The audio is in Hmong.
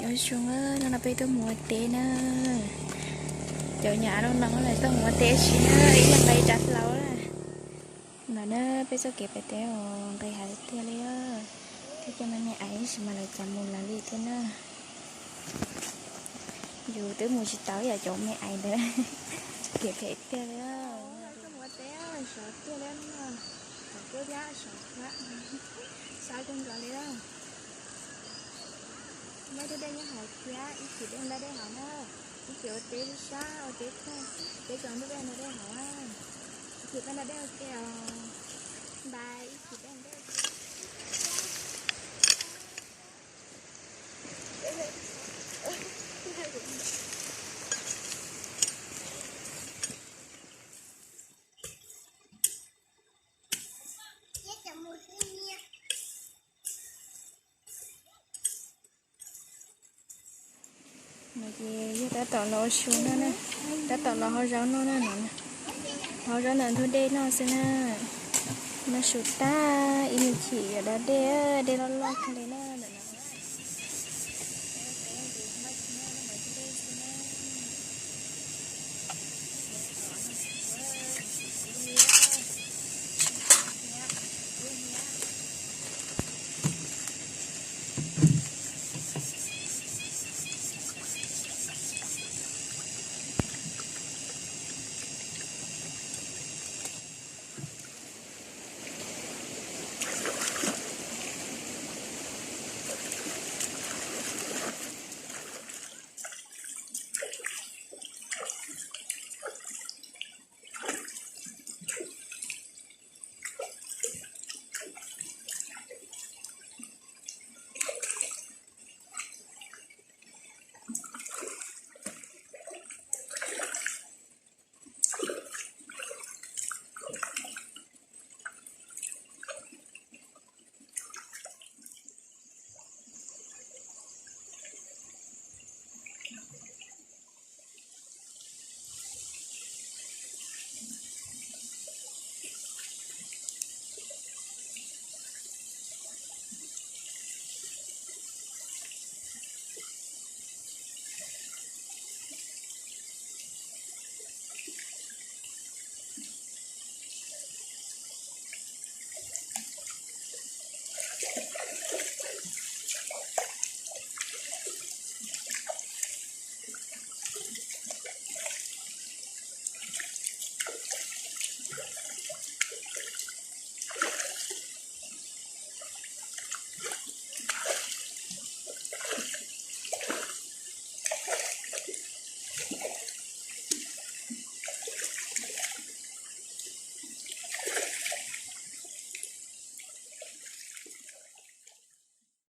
Nyob zoo, hnub no peb tuaj mus ua teb na. Cov nyuam av no no lawv tuaj mus ua teb ib sim na, ib leeg nqa ib rab hlaub na. No na, peb txoj kev pem teb os, nqis heev tiag li os. Thiab cov me me aiv ib sim mas lawv txav mus lawv li thiab na. Yus twb mus tsis tau ib yam cov me aiv ntawd, kev phem tiag li. Tuaj mus ua teb sov tiag li no, sov kub thiab sov thiab, sab kawg nkaus li. Muaj ib tug dej nyob hauv thiab, ib chim peb nqa dej hauv na. Ib chim ua teb sab ua teb tag, peb tso ntuj peb nqa dej hauv. Ib chim peb nqa dej ua ke os, nqa ib chim peb nqa dej ua ke. No ces yog tab tom los ua su noj na, tab tom los hau zaub noj na no. Hau zaub ntawm ntug dej noj xwb na. Noj su tag ib me chim yuav da dej, dej loj loj kawg li na.